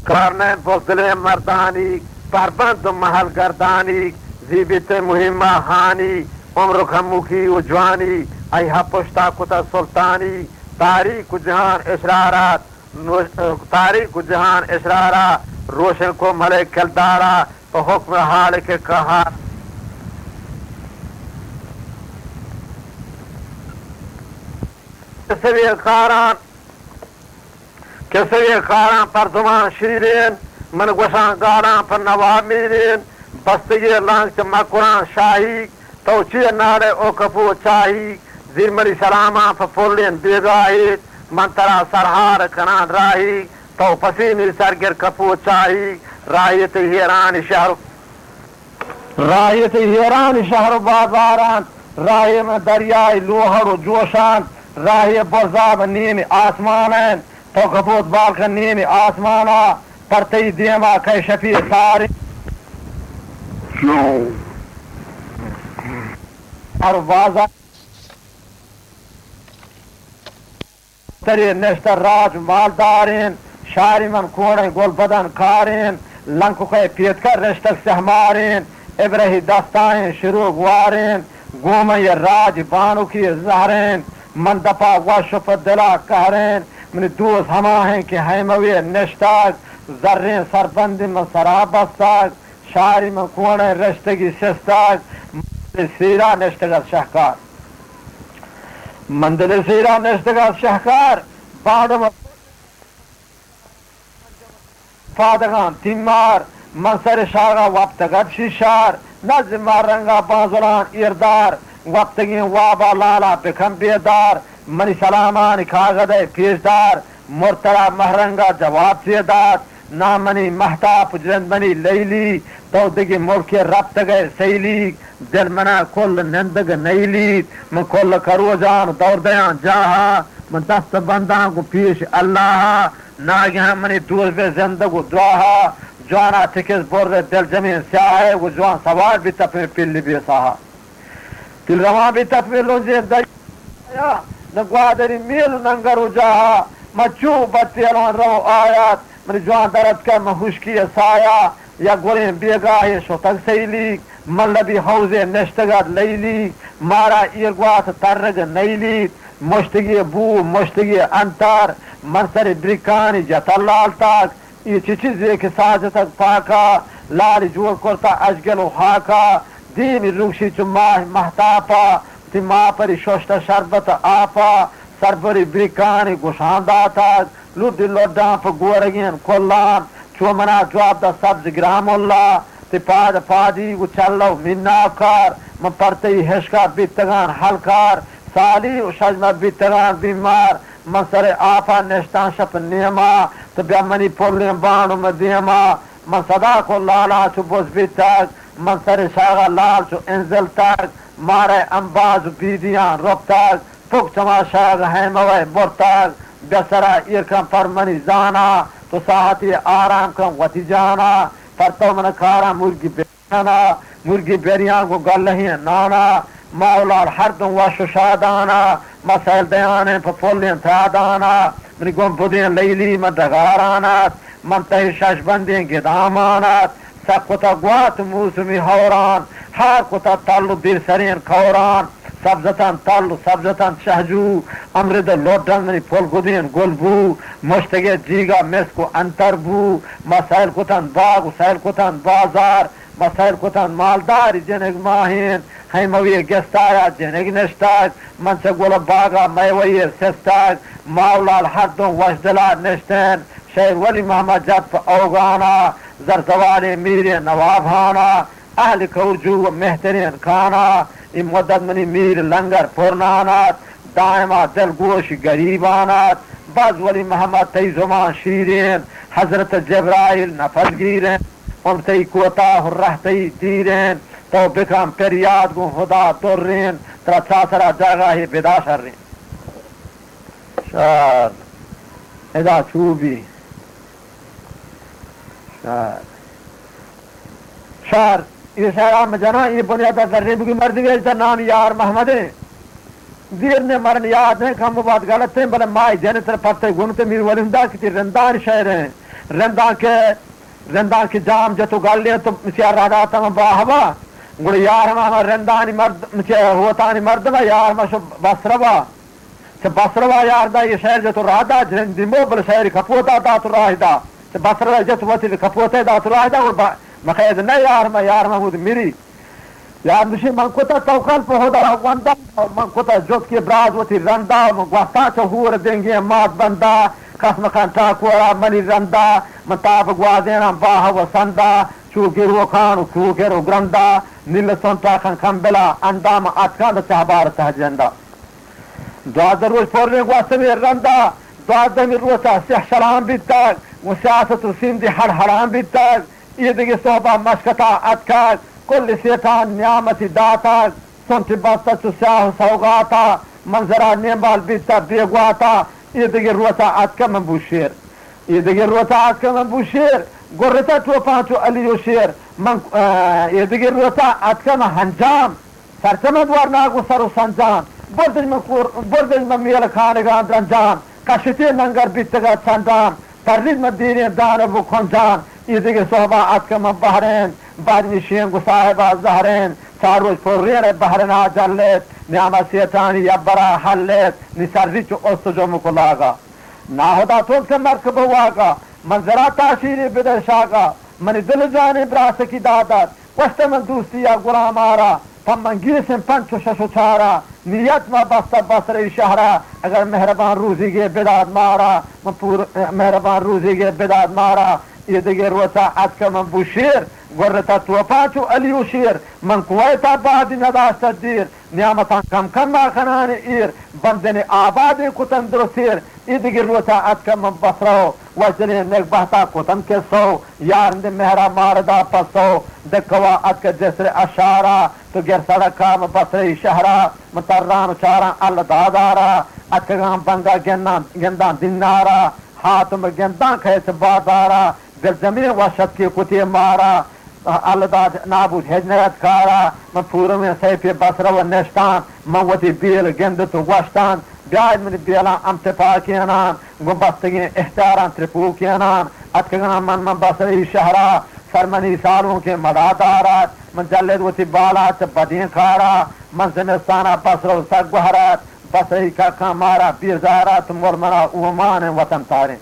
کار نہ انت بزدلیں مردانی، پربند و محل گردانی، زیبیت مہمہ ہانی، عمر و کموکی و جوانی، ای ہپ پشتا کتہ سلطانی، تاریک و جہان اشرارات، نو-، تاریک و جہان اشرارا، روشن کو ملک کلدارا، پہ حکم حالق قہار۔ سوی کاران کہ سوی کاراں پر زمان شیرین، من گوشاں گالاں پر نواب میرین، بستگی لانگ چہ مکران شاہی، تو چی نالے او کپو چاہی، زیر منی سلاماں پر پلین بیگاہی، من ترا سرہار کنان راہی، تو پسینی سرگر کپو چاہی، راہی تئی ہیرانی شہر۔ راہی تئی ہیرانی شہر و بازار انت، راہی من دریائے لوہڑ و جوش انت، راہی برزاب نیم آسمان انت، تو کپوت بالکن نیم آسمانا، پر تئی دیما کئے شپی تاریں۔ ہر بازار ترے نشتہ راج مالدارین، شاری من کوڑیں گل بدن کارین، لنککئے پیتکا رشتگ سہمارین، ابرہی دستائیں شروع گوارین، گومئے راج بانکی زہرین، من دپا وش و پہ دلا قہرین، منی دوست ہماہیں کہ ہیموی نشتگ، زرین سربندی من سرا بستگ، شاری من کوڑیں رشتگی سستگ، من سیرا نشتگ از شہکار۔ من دل سیرا نشتگ از شہکار، بانڈ و پادگان تیمار، من سر شاغا وپتگ ات شیشار، نز ماہ رنگا بانزلان ایردار، وپتگیں وابا لالا بکن بیدار، منی سلامانی کاغدئے پیشدار، مرترا مہرنگا جواب چے دات، نام منی مہتاپ جند منی لیلی، تو دگہ ملکے رپتگئے سیلی، دل منا کل نندگ نیلیت، من کل کروجان دور دیان جاہا، من دست بندان گوں پیش اللہ، ناگہاں منی دور بے زندگ و دعاہا، جوانا تکس برد دل جمین سیاہے، و جوان سوار بیت پہ پلی بے ساہا۔ دل روان بیت پہ لنجین دریا، نہ گوادری میل و ننگر و جاہا، من چو بد پیلان رو آیات، منی جوان درد کر من ہشکی سایا، یا گوریں بیگاہے شتگ سیلیگ، من لبی حوزے نشتگات لیلیگ، مارا ایر گوات ترگ نیلیت، مشتگی بو، مشتگی انتر، من سر بریکانی جتل لالتاک، اے چہ چیزے کہ ساجتگ پاکا، لال جوڑ کرتا اجگل و خاکا، دیمی روشی چو ماہ مہتاپا، وتی ماپری ششتہ شربت آپا، سربری بریکانی گوشان داتگ، لڈی لڈان پہ گورگین کلان، چو منا جواب دا سبز گرام اللہ، تی پاد پادی گو چلو میناکار، من پر تئی ہشکا بیتگان ہلکار، سالی و شجمہ بیتگان بیمار، من سر آپا نشتان شپ نیما، تو بیا منی پلیں بانڈ و مدیما، من صدا کو لالا چو بز بیتگ، من سر شاغا لال چو انزلتگ، مارے امباز و بیدیان رپتگ، پک چما شاغ ہیموئے مرتگ، بیا سرا ایر کن پر منی زانا، تو ساعتی آرام کن وتی جانا، پر تو من کارا مرگی بے نانا، مرگی بریاں گوں گلہیں نانا، ما و لال ہر دوں وش و شادانا، ما سیل دیانیں پہ پلیں ترادانا، منی گوں بدیں لیلی من ڈگارانات، من تہی شش بندیں گدامانات، سک کتہ گوات موسمی ہوران، ہار کتہ تل و دیر سرین کوران، سبزتان تل و سبزتان شہجو، امرد و لوڈن منی پل گدین گل بو، مشتگے جیگا مسک و انتر بو، ما سیل کتن باغ و سیل کتن بازار، ما سیل کتن مالداری جنگ ماہین، ہیموی گستایا جنگ نشتگ، من چہ گل باغا میوی سستگ، ما و لال ہر دوں وش دلا نشتن، شیر ولی محمد جت پہ اوگانا، زرزوالیں میریں نواب ہانا، اہل کورجو و مہترین کانا، اے مدت منی میر لنگر پرنانات، دائما دلگوش گریبانات، باز ولی محمد تئی زمان شیرین، حضرت جبرائیل نفس گیرین، عمر تئی کوتاہ و رہ تئی دیرین، تو بکن پریاد گوں ہدا درین، ترا چاسرا جاگاہے بدا شرین۔ شار، ادا چوبی۔ شار۔ شار، اے شعرا مجناں، اے بنیادا زرین بگی مردگے، ایشی نام یار محمد ایں۔ دیر نے مرن یاد ہیں، کم بعد غلط ہیں، بلے مائی جن تر پتے گنت میر ولندا کی تی رندان شہر ہیں۔ رندان کے، رندان کے جام جتو گل لیں تو مسیا رہا تم باہوا۔ گڑ یار ہما رندانی مرد، مسیا ہوتانی مردم یار ہما شو بسروا۔ چہ بسروا یار دا یہ شہر جتو رہا دا جن دیمو بل شہر کپوتا دا تو راہ دا۔ چہ بسروا جت وتی کپوتے دا تو راہ دا، گڑ با-، مخید نہ یار ہما، یار ہما بود میری۔ یار گوشی، من کتا توکل پہ خدا گوندا، من کتا جت کے براز وتی رندا، من گوستا چہ ہور دنگی مات بندا، قسم کن ٹاکورا منی رندا، من تاب گوازیناں باہ و سندا، چو گروکان و چو گر و گرندا، نیل سنٹا کن کمبلا اندا، من اتکان چہبار تہ جندا۔ دوازدہ روچ پوریں گوستمی رندا، دوازدہمی روچا سیہ شلام بیتگ، و سیاست و سیندی ہڑ ہڑان بیتگ، ایدگہ صحبا مشکتا اتکگ، کل سیٹان نیامتی داتگ، سنٹ بستہ چو سیاہ و سوگاتا، منظرا نیمبال بیتہ بیگواتا، ایدگہ روچا اتکہ من بوشیر۔ ایدگہ روچا اتکہ من بوشیر، گرتا ٹوپاں چو علی و شیر، من، آ، ایدگہ روچا اتکہ من ہنجام، سرچمد ورناگ و سر و سنجان، بردش من کور، بردش من میل کانگان درنجان، کشتی ننگر بیتگا چندان، ترید من دیریں دانب و کنجان، ایدگہ صحبا اتکہ من بحرین، بعد نشین گو صاحبا زہرین، چار روچ پر رین بحرنا جلیت، نیاما سیٹانی یبرا حلیت، نی سر ریچ و است و جم کلاگا۔ ناہدا تونت کہ مرکب واگا، من زرا تاشیری بدر شاگا، منی دل جانی براسکی دادت، گوشت من دوستی یا غلام آرا، پہ من گیسن پنچ و شش و چارا، نیت ما بستہ بصرہ شہرا، اگر مہربان روزی گے بداد مارا، من پور، مہربان روزی گے بداد مارا، ایدگہ روچا اتکہ من بوشیر، گرتا توپا چو علی و شیر، من کویتا بادی نداشتہ دیر، نیامتان کم کم ما کنان ایر، بندن آبادیں کتن درستیر، ایدگہ روچا اتکہ من بصرہ و وشدلیں نگبہتا کتن قصہ و یارند مہرا ماردا پسہ و دکوا اتکہ جسر اشارا تو گر سڑکا من بصرہ شہرا من تران و چاران الدادارا اتکگان بنگا گندان، گندان دینارا ہاتم گندان کیس بازارا دل زمین وشت کی کتی مارا۔ الداد نابود ہچ نیت کارا، من پورمیں سیفی بصرہ و نشتان، من وتی بیل گندت و گوشتان، بیائید منی بیلاں ہم تپاکینان، گوں بستگیں احتیاراں ترپوکینان، اتکگاں من، من بصرہ شہرا، سر منی سالونکیں مدا دارات، من جلد وتی بالا چہ بدیں کارا، من زمستانا بصرہ و سک گوہرات، بصرہ ککاں مارا بیزارات، مر منا اومان وطن تاریں۔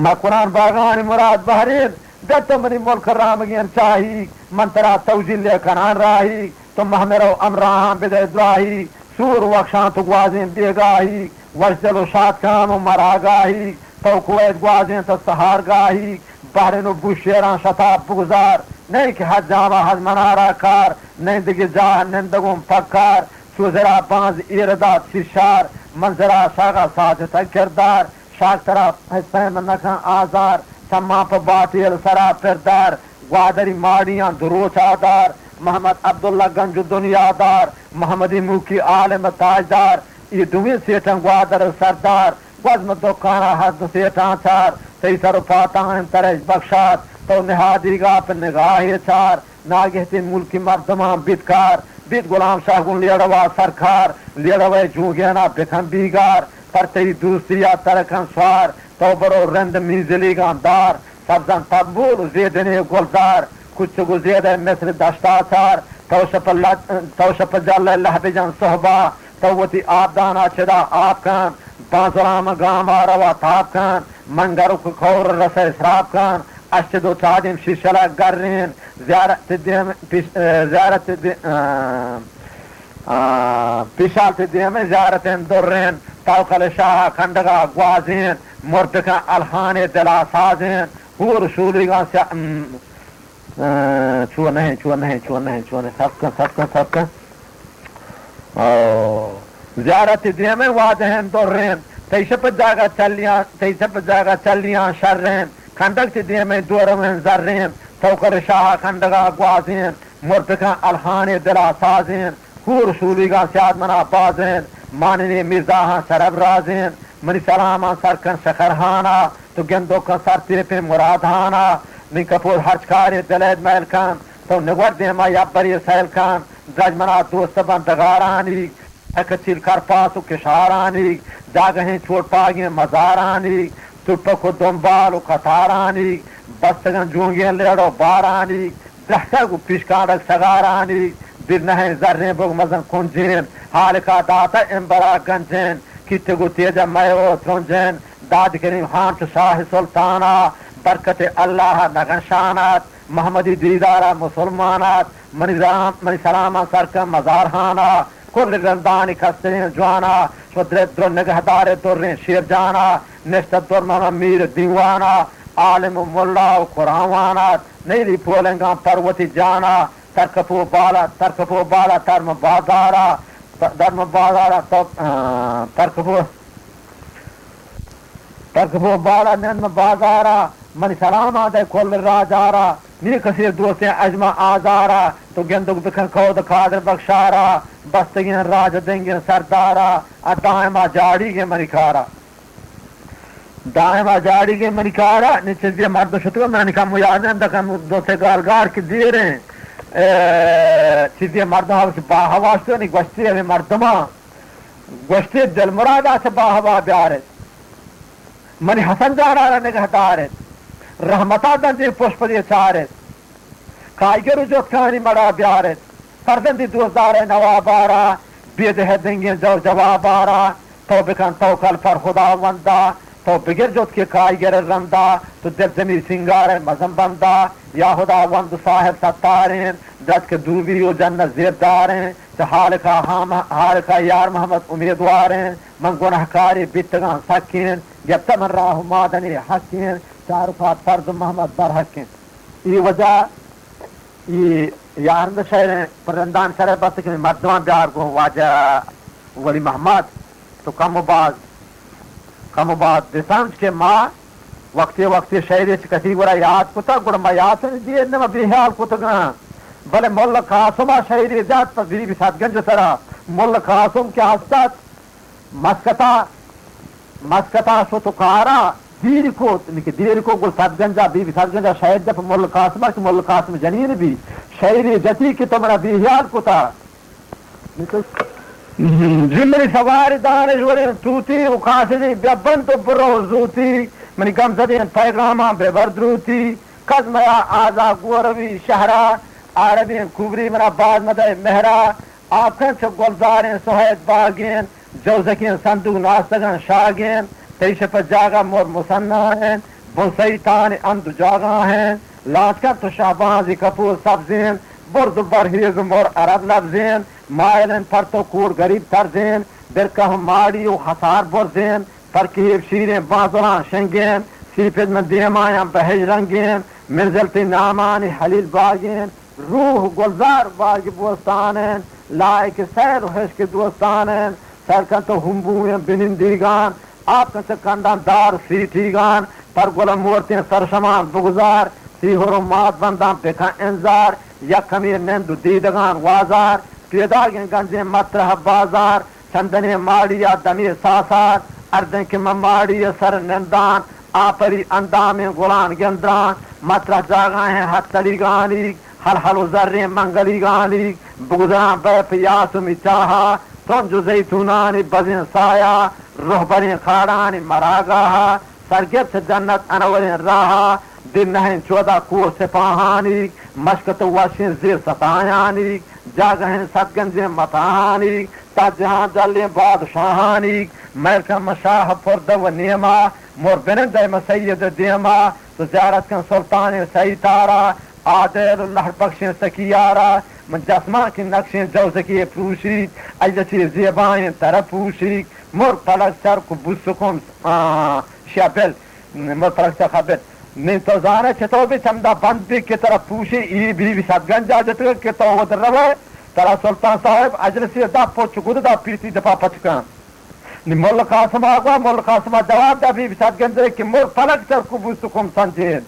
مکران باغانی مراد بحرین، گر تو منی ملک رامگین چاہی، من ترا توجیل کنان راہی، تو مہمرو امراہاں بدے دراہی، سور وکشان تو گوازین بیگاہی، وشدل و شاد کام و مراگاہی، تو کویت گوازین تو سہارگاہی، بحرین و بوشیران شتاب بگزار، نہیں کہ حد جاما حد منارا کار، نہیں دگہ جاہ نندگون پکار، چو زرا بانز ایر دات شیشار، من زرا شاغا ساجتگ کردار، شاک ترا پیم نکن آزار، چماں پہ باٹیل سرا پردار، گوادری ماڑیاں دروچ آدار، محمد عبداللہ گنج و دنیا دار، محمدی موکی عالم تاجدار، ای دوئیں سیٹاں گوادر سردار، گوزم دکانا ہر دو سیٹاں چار، تئی سر و پاتاں انترش بخشات، تو نہادیگا پہ نگاہے چار، ناگہتی ملکی مردماں بیت کار، بیت غلام شاہ گوں لیڑوا سرکار، لیڑوئے جوگینا بکن بیگار، پر تئی دوستیا ترکن سوار، تو برو رند میزلیگاں دار، سبزن تبول و زیدنے گلزار، کچگ و زیدہ مصر دشتا چار، تو شپ لج-، تو شپ جل لہب جن صحبا، تو وتی آبدانا چدا آپ کن، بانزرام گاما روا تاب کن، منگرک کور رسئے سراب کن، اشد و چادیم شیشلہ گرین، زیارت دیم پیش-، اه، زیارت دی-، اه، اه، پیشالت دیم زیارتین درین، توکل شاہ کنڈگا گوازین، مردکان الہان دلا سازین، ہور شولیگان سیا-، ام، اه، چو نہیں، چو نہیں، چو نہیں، چو نہیں، سب کن، سب کن، سب کن۔ او، زیارت دیمیں وادہیں دریں، تئی شپ جاگہ چلیاں، تئی شپ جاگہ چلیاں شریں، کندگ تی دیمیں دورویں زریں، توکر شاہ کندگا گوازیں، مردکاں الہانے دلا سازیں، ہور شولیگاں سیاد منا بازیں، ماننی میزاہاں شرب رازیں، منی سلاماں سرکن شکرہانا، تو گندوکاں سر تیپیں مرادہانا، من کپور ہرچ کارے دلید میل کن، تو نگور دیما یبری سیل کن، درج منا دوست بند ڈگارانی، کچیل کرپاس و کشارانی، جاگہیں چوٹ پاگیں مزارانی، تپک و دنبال و قطارانی، بستگاں جونگیں لیڑ و بارانی، درہتگ و پیشکانڈگ سگارانی، برنہیں زریں بگ مزن کنجین، حالکا داتہ امبرا گنجین، کیتگ و تیجہ مئے و ترنجین، داد کریم خان چو شاہ سلطانا، برکت اللہ نگن شانات، محمدی دیدارا مسلمانات، منی رام، منی سلامان سرکن مزارہانا، کل رندانی کستریں جوانا، شدرت در نگہدار دریں شیر جانا، نشتہ در مہ میر دیوانا، عالم و ملا و قرآن وانات، نیلی پولنگاں پر وتی جانا، ترکپو بالا، ترکپو بالا، ترم بازارا، درم بازارا، تو، آ، ترکپو ترکپو بالا نن بازارا، منی سلام آ دے کل راجارا، نی کسی دوستیں اجما آزارا، تو گندگ بکن کود قادر بخشارا، بستگیں راج دنگیں سردارا، آ دائما جاڑیگیں منی کارا۔ دائما جاڑیگیں منی کارا، نی چیزی مردم شتگو، منی کم یاد اندکم دوستے گال گار کہ دیریں، اے، چیزی مردم ہم باہوا شتو، نی گوشتی ہمیں مردمان۔ گوشتی، دلمرادا چہ باہوا بیارت، منی حسن جانا را نگہ دارت، رحمتا دنجیں پشپدے چارت، کائیگر و جتکانی مڑا بیارت، فرزندی دوستدارئے نوابارا، بیدہ دنگیں جو جوابارا، تو بکن توکل پر خداوندا، تو بگر جتکے کائیگر رندا، تو دل زمیر سنگارئے مزن بندا، یا خداوند و صاحب ستارین، درچک دوبی و جنت زیبدارین، چہ حالکا ہام، حالکا یار محمد امیدواریں، من گنہکارے بیتگاں سکیں، گپتہ من راہ و مادنی حقیں، چارکات فرد محمد برحقیں۔ ای وجہ، ای یارند شعریں پر رندان سر بس کہ مردمان بیار گوں واجہ ولی محمد۔ تو کم و باز، کم و باز بسمج کہ ما وقتے وقتے شعرے چہ کسی گورا یاد کتگ، گڑا ما یات نہ دیت، نہ ما بے حیال کتگاں۔ بلے ملا قاسم ء شعرے جت پہ بی بی سدگنج ء سرا۔ ملا قاسم کہ ہست ات، مسکتا، مسکتا شت و کارا دیر کت، نی کہ دیر کت، گل سدگنجا، بی بی سدگنجا شعر جت پہ ملا قاسم ء کہ ملا قاسم جنین بی۔ شعرے جتی کہ تو منا بے حیال کتا۔ زمری سوار دانشوریں توتی و قاصدی بیا بند و برو زوتی، منی گم زدیں پیغاماں بہ بر دروتی، کز میا آزا گوربی شہرا، عربیں کوبری منا باز مدئے مہرا، آپ کن چو گلزاریں سہید باگیں، جوزکیں صندوق ناستگاں شاگیں، تئی شپ جاگہ مر مسنائیں، بنسئی تان اند جاگاہیں، لانچ کن تو شہبازی کپور سبزیں، برز و برہیز و مر عرب لبزیں، مائلن پر تو کور گریب ترزیں، برکہ و ماڑی و خسار برزیں، پر کیب شیریں بازلاں شنگیں، سیپد من دیمایاں بہج رنگیں، منزل تی نامانی حلیل باگیں، روح گلزار باگ بوستانیں، لائق سیر و ہشک دوستانیں، سیر کن تو ہمبوئیں بنندیگان، آپ کن چہ کنداں دار سیٹیگان، پر گل مورتیں سرشمان بگزار، سیہر و مات بنداں بکن انزار، یک کمی نند و دیدگان وازار، پیداگیں گنجیں مطرح بازار، چندنیں ماڑی ء دمے ساسار، اردیں کہ من ماڑی ء سر نندان، آپری اندامیں گلان گندران، مطرح جاگاہیں ہتلیگانی، ہل ہل و زریں منگلیگانی، بگزران بئے پہ یاسمی چاہا، تنج و زیتونانی بزیں سایا، رہبریں کاڑانی مراگاہا، سرگپت جنت انوریں راہا، دل نہیں چودا کور سپاہانی، مشکت وشیں زیر ستایانی، جاگہیں ستگنجیں متاہانی، تا جہان جلیں بادشاہانی، میل کن من شاہ پر دو نیما، مر بنندئے من سید دیما، تو زیارت کن سلطان سیتارا، عادل و لہر بخشیں سکیارا، من جسمان کی نقشیں جوزکی پروشی، ایدہ چی زیبائیں تر پوشی، مر پلک سر کو بوسکم، آ، شبل، مر پلک سر خبر۔ نی تو زانئے چتو بی چمدا بند بی کہ ترا پوشی ای بی بی سدگنجا جتگ کہ تو ود روئے، ترا سلطان صاحب اجلسی دا پچ گد دا پیتی دپا پچ کن۔ نی ملا قاسم آگوا، ملا قاسم جواب دا بی بی سدگنج کہ مر پلک سر کو بوست کم سنجین۔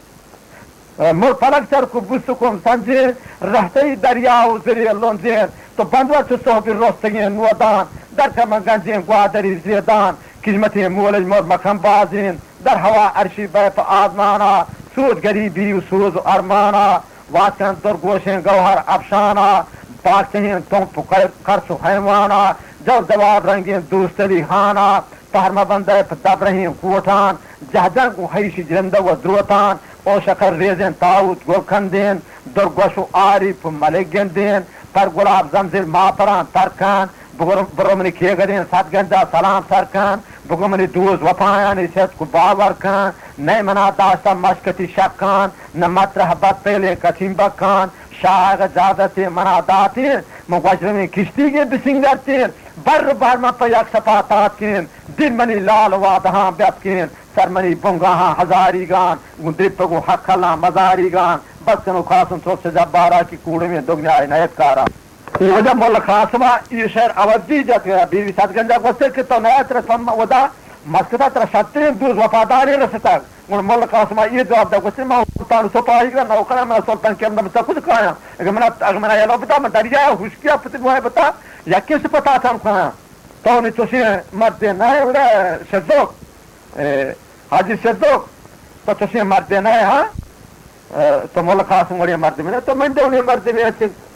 مر پلک سر کو بوست کم سنجین، رہتئی دریا و زری لنجین۔ تو بندوا چو صحبی رستگین نودان، در کمن گنجین گوادری زیدان، کیژمتیں مولج مر مکن بازین، در ہوا عرشی بئے پہ آزمانا، سوج گریبی و سوز و ارمانا، واتکن درگوشیں گوہر افشانا، باکتہیں تنک پہ کر-، کرس و حیوانا، جواب جواب رنگیں دوست علی خانا، پہر مہ بندئے پہ دبرہیں کوٹان، جہجنگ گوں خیشی جندہ و دروتان، او شکر ریزیں تاوت گل کندین، درگوش و عارف و ملک گندین، پر گلاب زمزل ماپران ترکان، بگر-، برو منی کیگریں صد گنجا سلام سرکان، بگو منی دوست وفایانی صدق و باور کان، نئے منا داشتہ مشکتی شکان، نہ مطرح بد پیلیں کسیم بکان، شاہ اگہ جازتے منا داتیں، من گوجرمیں کشتیگے بسنگرتیں، بر بر من پہ یک سپا تاتکیں، دل منی لال وادہاں بیتکیں، سر منی بنگاہاں ہزاریگان، گوں دپگ و ہکلاں مزاریگان، بس کنو قاسم سوچ جبارا کہ کوڑمیں دگنیا ء نیت کارا۔ اے وجہ ملا قاسم ء اے شعر عوضی جت، بیوی صدگنجا گوشتے کہ تو نیا ترا پم ودا مسکتا ترا شتریں دوست وفاداریں رستگ۔ گڑا ملا قاسم ء اے جواب دا، گوشتے، من سلطان سپاہی گرا نوکرا، من سلطان کے اندم سکوت کایا۔ اگر من، اگر من یلو بتا، من دریا ہشکیا پتی گوائے بتا، یکے سے پتا تام کایا۔ تو نے چوشیں مردے نہ ہے، وڑا شزوک، اے، حاجی شزوک، تو چوشیں مردے نہ ہے، ہاں؟ اے، تو ملا قاسم وڑیں مردمے نہ، تو من دونیں مردمے چ-،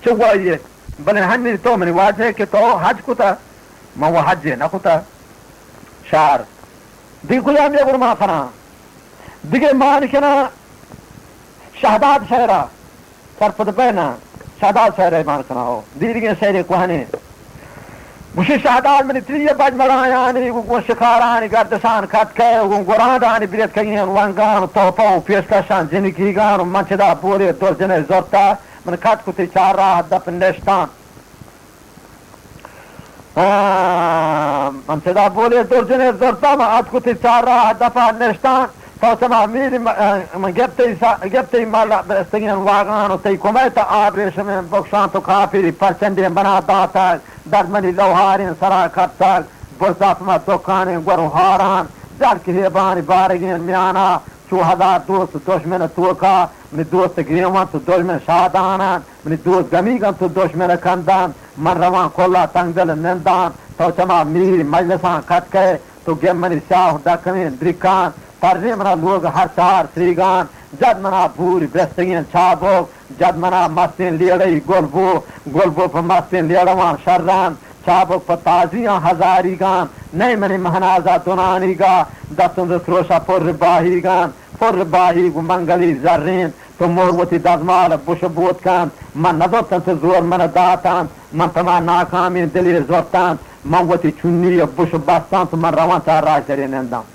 چگوائی ہے۔ بلے ہنی تو منی واجہ کہ تو حج کتا، من وہ حج نہ کتا۔ شار۔ دی کجام یہ گرما کنا۔ دیگه مان کنا شہداد شہرا۔ سرپد بئے ناں، شہداد شہر ء مان کناں ہو۔ دیرگیں شہرے کوہنیں۔ گوشی شہداد منی تری بج مڑایانی، گوں، گوں شکارانی گردشان کتکئے، گوں گورانڈانی بریتکگیں ونگان و تحفہ و پیشکشان جنکیگان و من چدا بولے درجنے زرتا، من کت کتی چار راہ دپ نشتان۔ آ، من چدا بولے درجنے زرتا، من اتکتی چار راہ دپا نشتان۔ تو چما میری م-، آ، من گپتی سا-، گپتی مالا برستگین واگان و تئی کمئے تا آب ریشمیں بکشان تو کافری پرچندیں بنا داتگ۔ درد منی لوہاریں سرا کپتگ۔ برزا پہ ما دکانیں گور و ہاران۔ جڑ کہ ہیبانی بارگین میانا۔ چو ہزار دوست دشمن توکا۔ منی دوست گریوان تو دشمن شادانان۔ منی دوست گمیگ انت و دشمن کندان، من روان کلا تنگدل نندان، تو چما میری مجلسان کتکئے، تو گم منی سیاہ و ڈکمیں درکان، ترے منا لوگ ہر چار سریگان، جد منا بوری برستگیں چابک، جد منا مستیں لیڑئی گل بو، گل بو پہ مستیں لیڑوان شران، چابک پہ تازیاں ہزاریگان، نئے منی مہنازا دنانیگا، دستوں دست روشا پر باہیگان، پر باہیگ و منگلی زرین، تو مہر وتی دزمال بش بوت کنت، من نزرتنت زور من داتنت، من پہ ما ناکامیں دلی زرتنت، من وتی چنی بش بستنت، من روان چہ راج درے نندان۔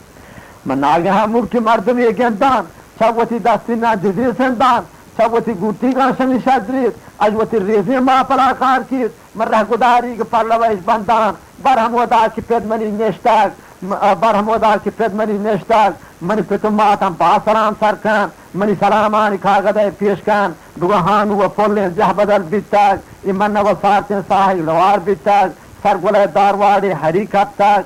من ناگہاں ملکی مردمے گندان، چہ وتی دستی ناجزی سندان، چہ وتی گوٹیگاں شمی شدریت، اج وتی ریزیں ماپلا کار کیت، من رہگداریگ پلوئش بندان، بر ہمودا کہ پت منی نشتگ، م-، بر ہمودا کہ پت منی نشتگ، منی پت و ماتاں با سلام سر کن، منی سلامانی کاگدئے پیش کن، بگو ہانو و پلیں جہ بدل بیتگ، ای من و سارتیں ساہگ لوار بیتگ، سرگلئے دارواڑی ہری کپتگ۔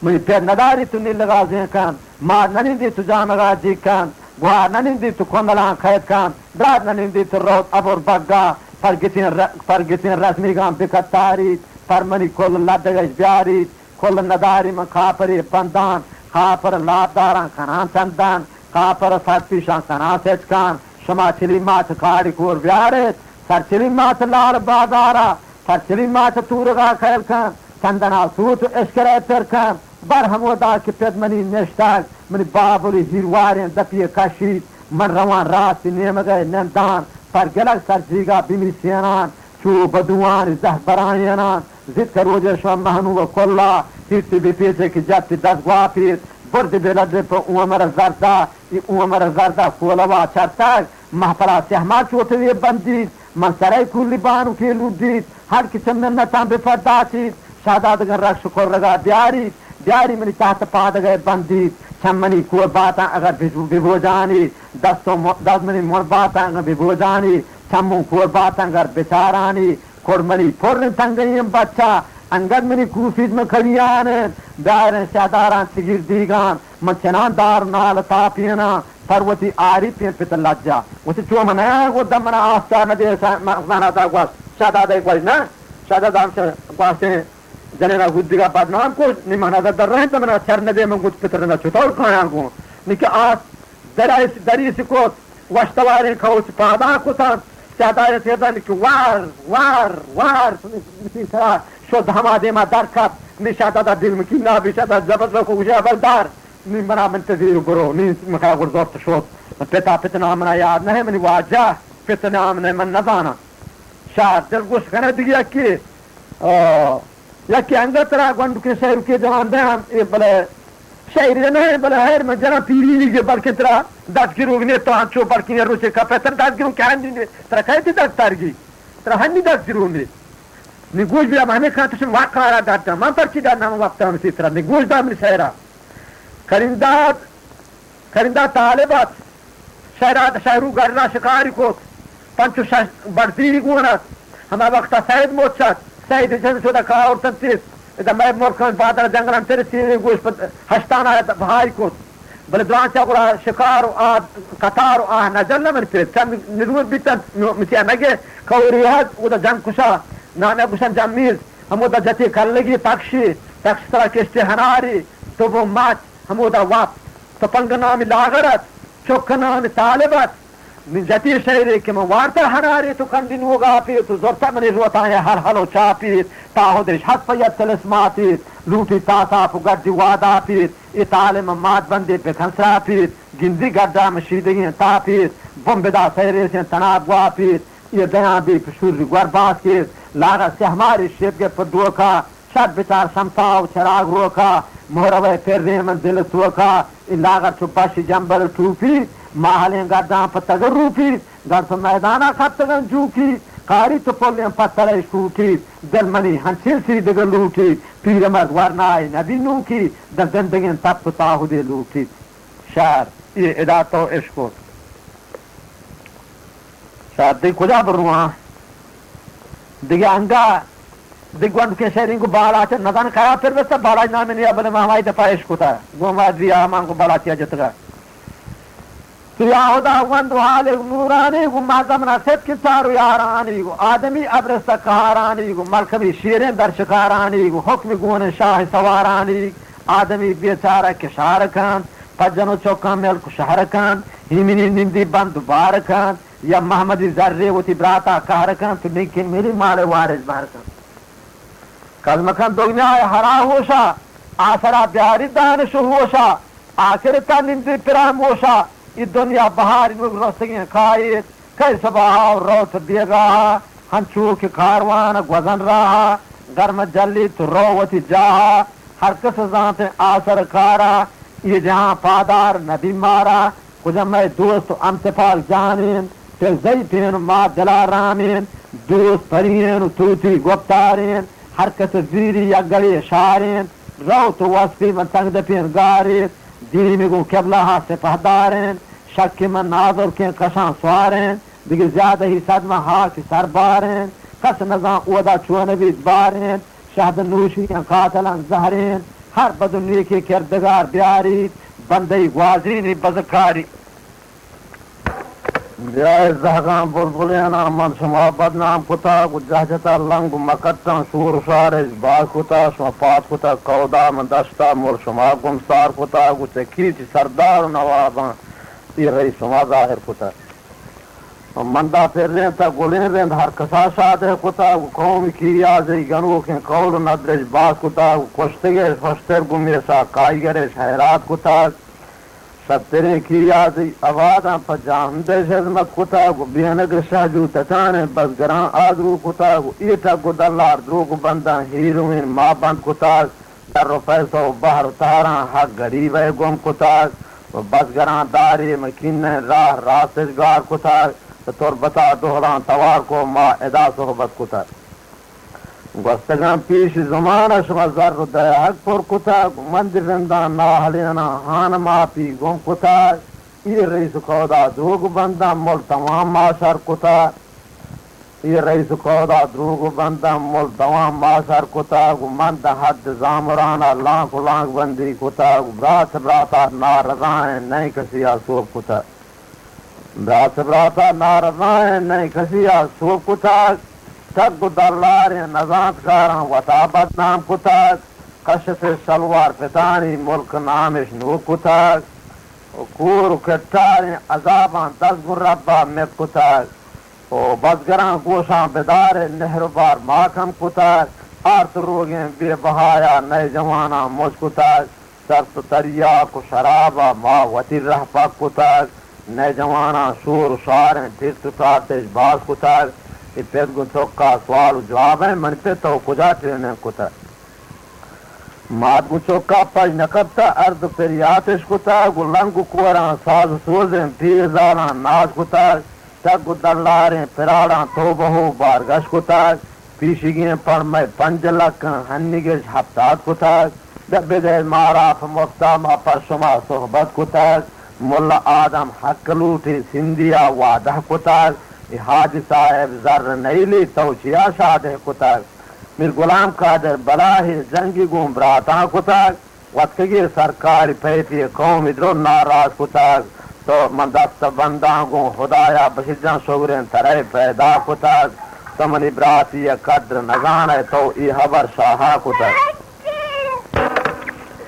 منی پت نداری تو نیلگا زین کن، مار ننندی تو جامگا جی کن، گوار ننندی تو کندلان قید کن، برات ننندی تو روت ابر بگا، پرگتین ر-، پرگتین رزمیگان بکتاریت، پر منی کل لدگش بیاریت، کل نداری من کاپری بندان، کاپر لابداران کنان چندان، کاپر سرپیشان کنان سچکان، شما چلی مات کاڑی کور بیاریت، سر چلی مات لال بازارا، سر چلی مات تورگا کیل کن، چندنا سوت و اشکرے پر کن، بر ہمودا کہ پت منی نشتگ، منی بابلی ہیرواریں دپی کشیت، من روان راستی نیمگئے نندان، پر گلگ سر جیگا بمی سینان، چو بدوان زہ برائینان، زیت کہ روجے شو مہنو و کلا، تیرتی بپیچے کہ جتی دست گواپیت، برد بلد پہ عمر زردا، ای عمر زردا کولوا چرتگ، مہپلا سہما چوتوی بندیت، من سرئے کولی بانکی لودیت، ہر کہ چہ منتاں بپرداشیت، شہدادگاں رکش کرگا بیاریت، بیاری منی تحت پادگئے بندیت، چم منی کور باتاں اگر ببو-، ببوجانی، دست و م-، دست منی مر باتاں اگر ببوجانی، چمون کور باتاں اگر بچارانی، کڑ منی پر تنگئیں بچا، انگت منی کوفیت من کڑیان انت، بیارن شہداران چگیر دیگان، من چنان دار نال تاپیناں، پر وتی آریپیں پت لجا۔ وتی چو من آیا گو دم منا آستا ندے، شا-، مغزانا دا گوشت، شہدادے گوشت نا، شہداد ہم گوشتیں جنینا گدگا بدنام کو، نی منا دا در رہن تو منا چر ندے، من گد پتر نہ چطور کایاں گو۔ نی کہ آس دریس، دریس کو، وشتواریں کوچ پادا کتاں، شہداد ءِ سیردانی کہ وار، وار، وار، نی سرا شد ہما دیما در کپت، نی شہداد ءَ دل مکی نابی شہداد زبر لوک گوشے بلدار، نی منا منتظر برو، نی مخا گڑ زرت شد۔ پتا پت نام منا یاد نہ، منی واجہ پت نام نہ من نزاناں۔ شہر دل گوش کنہ دیگہ یکی، آ، یکے انگت ترا گونڈکیں شعرکے جوان دیاں، اے بلے شعرے نہ، بلے ہیر من جناں پیری نیگے، بلکیں ترا دست گروگ نے، تو انچو بلکیں روچے کپے ترا دست گروگ کہ ہندی نے، ترا کئے تئی دست ترگی؟ ترا ہندی دست گروگ نے۔ نی گوش بیا، من ہمے کانتشن واقعہ را داتا، من پرچی دانا، من وقت ہم سی ترا، نی گوش دا من شعرا۔ کریم داد، کریم داد طالب ات۔ شہراد شہرو گرنا شکاری کت، پنچ و شش برزیری گون ات۔ ہما وقتا سید مچ ات، سید جن شدہ کاور تنتیس۔ ادا مئے ملکان بادر جنگلان ترسی، گوش پہ ہشتان آیت بہائی کت۔ بلے درانچا گڑا شکار و آ قطار و آہ نجل من پہ چند نزور بیتن، مچیا نگے کوری ہد، اودا جنگ کشا، نانا گوشن جمیز، ہمودا جتی کلگی پکشی، پکش ترا کشتی ہناری، تو بو ماچ، ہمودا وپت۔ تپنگ نامی لاغر ات، چک نامی طالب ات۔ من جتی شعرے کہ من وارتا ہنارے، تو کندی نوگا پیت، تو زرتا منی روتایا ہل ہل و چاپیت۔ تاہدش ہست پہ یک تلسماتیت، لوٹی تاساپ و گڈی وادا پیت۔ اے تالے من مات بندے بکن سراپیت، گندی گڈا من شیدگیں تاپیت۔ بمبدا سیریسیں تناب گواپیت۔ اے دیاں بی پشوری گور باز کیت، لاغر سیہماری شیپ گپت ڈوکا۔ شر بچار شمسا و چراگ روکا، مہروے پریں من دل توکا۔ اے لاغر چو بش جمبر ٹوپی، ماہلیں گرداں پہ تگر روپی، گرد میدانا کپتگن جوکی، کاری تو پلیں پتلے شوکی، دل منی ہنچین سی دگر لوٹی، پیرمرد ورنائے نبی نوکی، در زندگیں تپ و تاہدے لوٹی۔ شعر، اے ادا تو اشکت۔ شاید دگہ کجا برواں؟ دگہ انگا دگہ گونڈکیں شعریں گوں بالاچ نزان کیا پر بستا، بالاچ نام نیا، بلے ما ہمائی دپا اشکتا۔ گوں ما دیا ہمان گوں بالاچیا جتگا۔ تو یا خداوند و حالق نورانی گوں، ما زمنا صدق چار و یارانی گوں، آدمی ابرستہ کہارانی گوں، ملکمی شیریں در شکارانی گوں، حکم گون شاہ سوارانی، آدمی بیچارہ کشار کنت، پجن و چکاں ملک و شہر کنت، ہیمنی نندی بند و بار کنت، یا محمدی زرے وتی براتا قہر کنت، تو ننکین ملی مال وارث بہر کنت۔ کز مکن دنیا ہرا ہوشا، آسرا بیاری دانش و ہوشا، آخر تا نندی پراموشا، ای دنیا بہاری نوک رستگیں کائیت، کئے صباحا و روت بیگاہا، ہنچو کہ کاروان گوزن راہا، گرم جلی تو رو وتی جاہا، ہر کس زانت آسر کارا، یہ جہاں پادار نبی مارا، کجا مئے دوست و ہمسپال جانین، پہ ضعیفین و ما دلا رامین، دوست پرین و توتی گپتارین، ہر کس زیری یک گڑی شارین، رو تو وستی من تنگ دپین گارین، دیم گوں قبلہ ہا سپہدارین، شک من نازرکیں کشاں سوارین، دگہ زیادہ ہی صدمہ ہاک سر بارین، کس نزان اودا چون بیت بارین، شہد نوشی قاتلاں زہرین، ہر بد و نیکی کردگار بیاریت، بندئی گوازینی بزکاری۔ بیائے زہگاں بلبلیناں من شما بدنام کتگ و جہجتا لنگ و مکٹاں شور و شارش باز کتگ، شما پاد کتگ کودا من دشتا مل شما گمسار کتگ و چہ کیچ سردار و نواباں اے رئی شما ظاہر کتگ۔ من دا پرینت گلیں رند ہر کسا شادہ کتگ و قوم کیریازئی گنوکیں قول و ندرش باز کتگ و کشتگش ہشتر گمیشا کائیگرش حیرات کتگ۔ شتریں کیریازی آباداں پہ جاہندش ہزمت کتگ و بینگ شہجو تچانیں بزگراں آدرو کتگ و ایٹگ و دلار دروگ بنداں ہیروئین ما بند کتگ۔ زر و پیسہ و بہر و تہراں حق گریبئے گم کتگ و بزگراں دارے مکینیں راہ راستش گار کتگ و تربتا ڈہلاں توار کو ما ادا صحبت کتگ۔ گوستگاں پیش زمانش ما زر و دہگ پر کتگ، مند رنداں ناہلیناں ہان ماپی گم کتگ، اے رئیس و کودا دروگ بنداں مل تمام ما شر کتگ، اے رئیس و کودا دروگ بنداں مل تمام ما شر کتگ و مند حد زامرانا لانک و لانک بندی کتگ و برات براتا نارضائیں نئے کسیا سوب کتگ۔ برات براتا نارضائیں نئے کسیا سوب کتگ، ٹگ و دلاریں نزانتکاراں وتا بدنام کتگ، کشت شلوار پتانی ملک نامش نوک کتگ و کور و کٹاریں عذاباں دست گوں ربا مت کتگ او بزگراں گوشاں بدار، نہر و بار ما کم کتگ، آرت روگیں بے بہایا نئے جواناں مچ کتگ، شرط و تریاک و شرابا ما وتی رہ پک کتگ، نئے جواناں شور و شاریں ترت و تارتش باز کتگ۔ اے پت گوں چکا سوال و جوابیں، من پت تو کجا ٹریننگ کتگ؟ مات گوں چکا پژ نہ کپتہ، ارد و پریاتش کتگ و لنگ و کوراں ساز و سوزیں پیر زالاں ناز کتگ۔ ٹگ و دلاریں پراڑاں توبہ و بارگش کتگ۔ پیشیگیں پڑ مئے پنج لکاں، ہنیگش ہپتاد کتگ۔ بہ بدئے مارا پہ مفتا، ما پر شما صحبت کتگ۔ ملا آدم حق لوٹی، سندھیا وعدہ کتگ۔ اے حاجی صاحب زر نیلی، تو چیا شادہ کتگ؟ میر غلام قادر بلاہی جنگی گوں براتاں کتگ، وتکگی سرکاری پیتی قومی درو ناراض کتگ۔ تو من دست بنداں گوں خدایا بشجاں، شگریں ترے پیدا کتگ۔ تو منی براتی ء قدر نزانئے، تو ای ہبر شاہا کتگ۔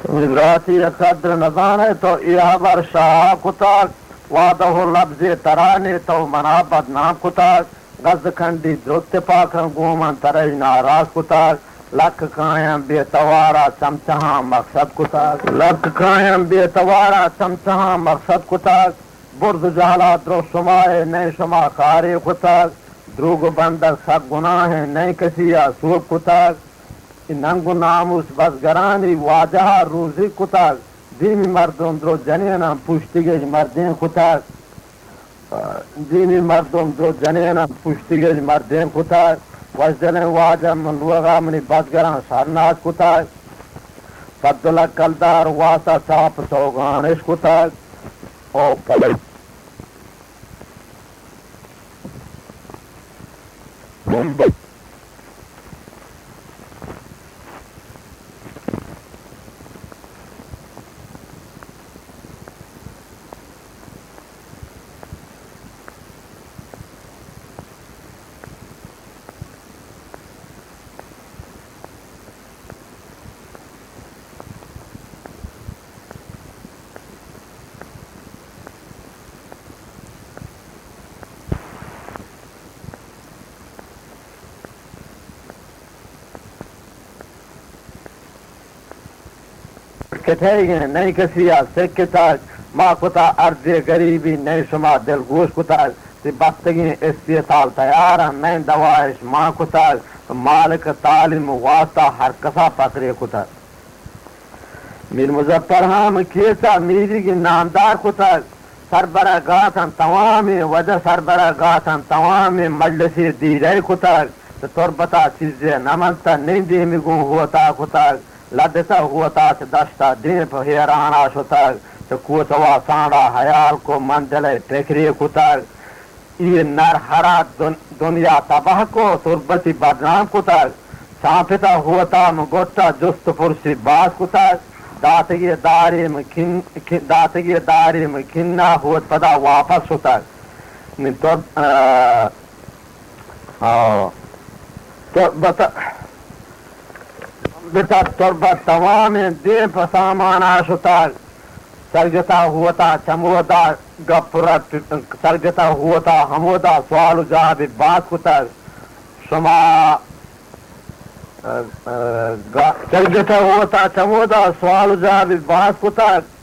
تو منی براتی ء قدر نزانئے، تو ای ہبر شاہا کتگ۔ وعدہ و لبزے ترانے تو منا بدنام کتگ۔ گز کنڈی درست پاکاں گوں من ترئی ناراض کتگ۔ لک کایاں بے توارا چمچہاں مقصد کتگ۔ لک کایاں بے توارا چمچہاں مقصد کتگ۔ برز جہلا درو شمائے نئے شما کارے کتگ۔ دروگ و بندگ سک گناہیں نئے کسی ء سوب کتگ۔ اے ننگ و ناموس بزگرانی واجہ ء روزی کتگ۔ دیمی مردم درو جنیناں پوشتگش مردین کتگ۔ دیمی مردم درو جنیناں پوشتگش مردین کتگ۔ وشدلیں واجہ من لوغا منی بزگراں شرناز کتگ۔ پدلک کلدار واسطہ چاپ چوگانش کتگ۔ او پلک بمبئی۔ کتگ نئے کسی ء سکتگ، ما کتا ارزے گریبی نئے شما دلگوش کتگ، تی بستگیں اسپیتال تیار انت نئے دوائش ما کتگ، مالک تعلیم واسطہ ہر کسا پکرے کتگ۔ میر مظفر ہم کیچا میریگی نامدار کتگ۔ سربرا گاتن توامیں وجہ، سربرا گاتن توامیں مجلسی دیرئے کتگ۔ چہ تربتا چیزے نمنتہ، نیں دیمی گوں ہوتا کتگ۔ لڈتہ ہوتا چہ دشتا دیم پہ ہیرانا شتگ۔ چہ کوچوا سانڈا حیال کو منزلئے پکرے کتگ۔ اے نر ہرا دن-، دنیا تباہ کو، تربتی بدنام کتگ۔ چانپتا ہوتا من گٹا جست پرسی باز کتگ۔ داتگی داریم کن-، کن-، داتگی داریم کنا ہوت پدا واپس شتگ۔ نی تر-، آ، آ، تربت، بتا تربت تمامیں دیم پہ سامانا شتگ۔ سرجتا ہوتا چمودا گپ رٹ، سرجتا ہوتا ہمودا سوال و جواب باز کتگ۔ شما، ا، ا، گا-، سرجتا ہوتا چمودا سوال و جواب باز کتگ۔